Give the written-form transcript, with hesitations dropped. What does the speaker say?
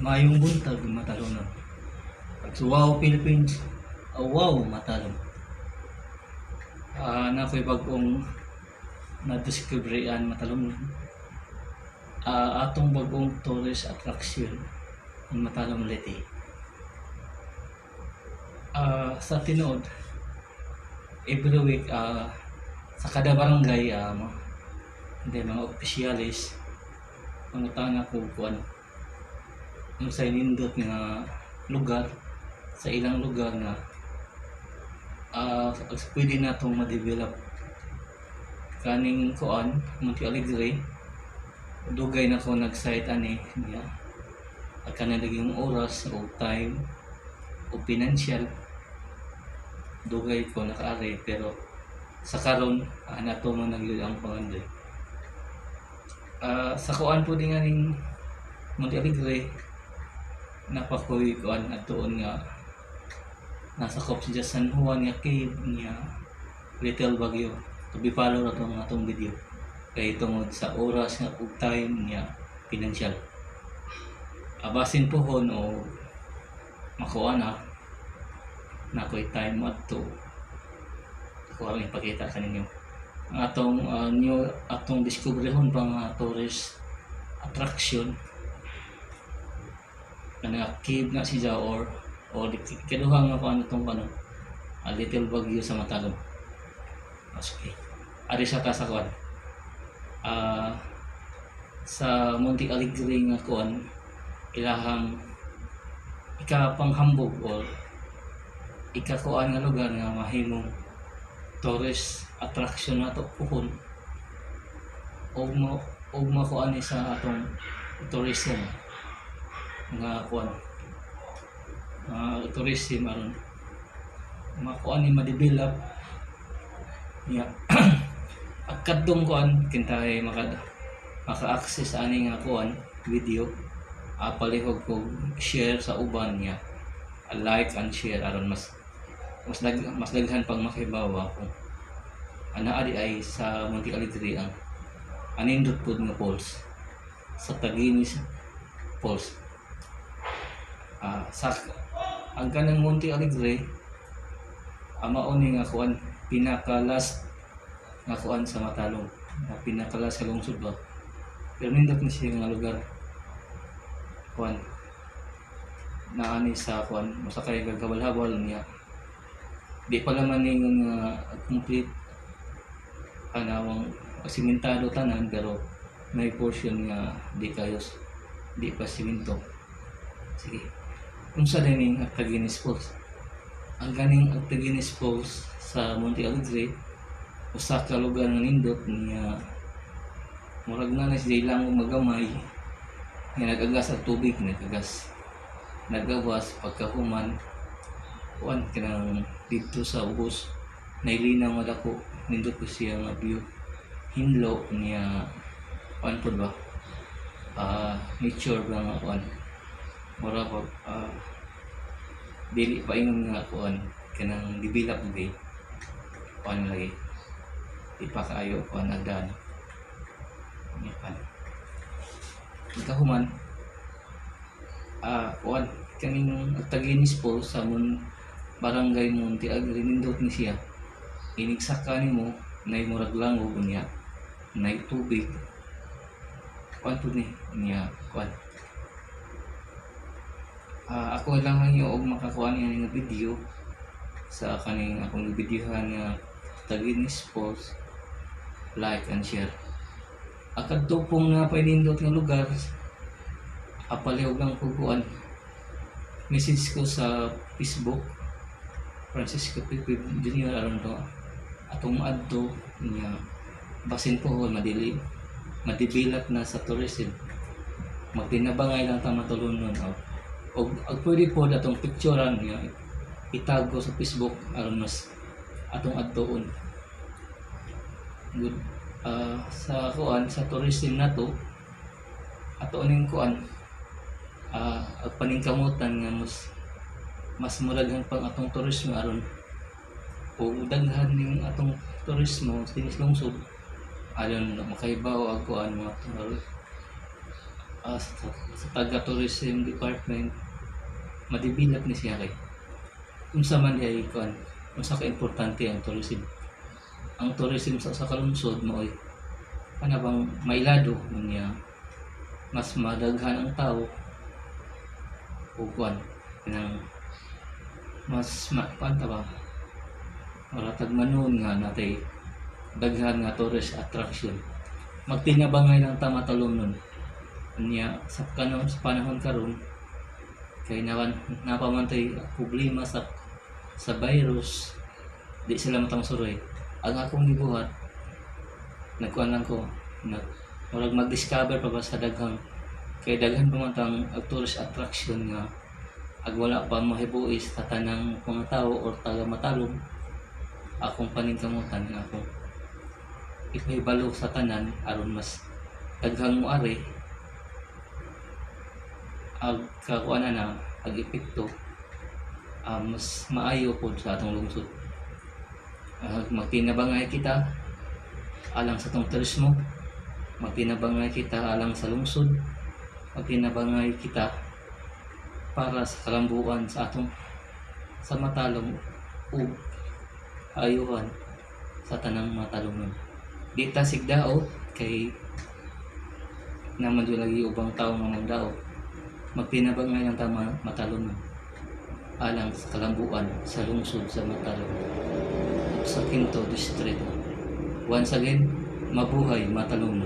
Maayong buntag, Matalomnon. Wow Philippines, wow Matalom. Naa ko'y bag-ong na-discovery-an, Matalomnon. Atong bag-ong tourist attraction ang Matalom, Leyte. Sa tinuod, every week sa kada barangay, hindi mga opisyalis mangutana ko kuan unsay nindot nga lugar sa ilang lugar nga pwede natong ma-develop. Kaning kuan, Monte Alegre, dugay na ko nag-site ani niya, at kanang yung oras o time o financial, dugay ko nakaari, pero sa karon nato man nagyud ang pangandoy. Sa kuan po din nga ning Monte Alegre, napakoy kuan adtuon nga nasakop siya San Juan nga cave niya, Little Baguio. To be follow na tong atong video kay tungod sa oras nga ug time niya, financial. Basin pohon o makuha na na ko'y time adto, ako ang ipakita kaninyo ang atong new, atong discoveryhon pa nga tourist attraction na cave na siya or ikaduha nga kuan itong ano, a Little Baguio sa Matalom. Sige, ari sa ta sa kuan, sa Monte Alegre nga kuan, ilahang ikapanghambog or ikakuan nga lugar nga mahimong tourist attraction nato puhon og mo og makuan ni sa atong tourism nga kuan, tourism aron makuan ni, ma-develop niya. At kadtong kuan, kintay maka-access ani nga kuan video, palihog ko share sa uban niya, like and share aron mas daghan pang makibawa kung ana adi ay sa Monte Alegre ang anindot pod nga falls, sa Taguinis Falls. Sa ang kanang Monte Alegre, mao ni nga kuan, pinaka last nga kuan sa Matalom, nga pinaka last sa lungsod ba, pero nindot ni siya nga lugar. Kuan naani sa kuan, mosakay kag habal-habal niya, di pa naman ningon nga complete, kanawang simentado tanan, pero may portion nga di kayos, di pa simento. Sige, unsa din ning Taguinis Falls? Ang ganing Taguinis Falls sa Monte Alegre, usa ka lugar nga nindot niya, murag na na siya ilang magamay nga nagagas ang tubig, nagagas, nagawas. Pagkahuman kuan, kanang didto sa ubos nailinaw nga dako, nindot ko siya nga view, hinlo niya, kuan pod ba, nature ba nga kuan, mura pag dili pa ingon nga kuan, kanang develop lagi, kuan lagi, di pa kaayo kuan agdan niya kuan. Pagkahuman, kuan, kaning Taguinis po sa barangay Monte Alegre, nindot ni siya. Inigsaka nimo, nay murag langog niya, nay tubig, kuan pud ni niya kuan. Ako lang hangyo og makakuha niya nga video sa kaning akong videohan nga Taguinis Falls, like and share. Ang kadto pong nga painindot nga lugar, apalihog lang ko kuan, message ko sa Facebook, Francisco P. Jr., aron to atong maadto niya. Basin pohon madili ma-develop na sa tourism, magtinabangay lang ta, Matalonon. Og og pwede po atong picturean niya, itago sa Facebook aron mas atong adtuon. Good. Sa kuan, sa tourism nato, ato ning kuan, ang paningkamutan nga mas mas muraghan pang atong turismo aron o daghan ning atong turismo dinhi sa lungsod aron makahibaw ang kuan, mga Sa taga tourism department, ma-develop ni siya kay unsa man diay kuan, unsa ka importante ang tourism. Ang tourism sa usa ka lungsod maoy kana bang mailado niya, mas madaghan ang tao ug kuan kanang mas ma kuan ta ba, mura tag manon nga natay daghan nga tourist attraction. Magtinabangay lang ta, Matalomnon. Unya sa kanon, sa panahon karon kay naman naa pa man tay problema sa virus, di sila matangsuroy. Ang akong gibuhat, nagkuan lang ko, nag murag mag-discover pa ba sa daghang, kay daghan pa man tang ag tourist attraction nga ag wala pa mahibuis sa tanang mga tao or taga Matalom. Akong paningkamutan nga akong ipahibalo sa tanan aron mas daghang moari ag kakuan na ag epekto, mas maayo pod sa atong lungsod. Magtinabangay kita alang sa atong turismo, magtinabangay kita alang sa lungsod, magtinabangay kita para sa kalambuan sa atong sa Matalom ug ayuhan sa tanang Matalomnon. Di ta sigdaot kay naman doon lagi ubang tao nga magdaot. Magtinabangay lang ta, Matalomnon, alang sa kalambuan sa lungsod sa Matalom ug sa Quinto Distrito. Once again, mabuhay Matalom.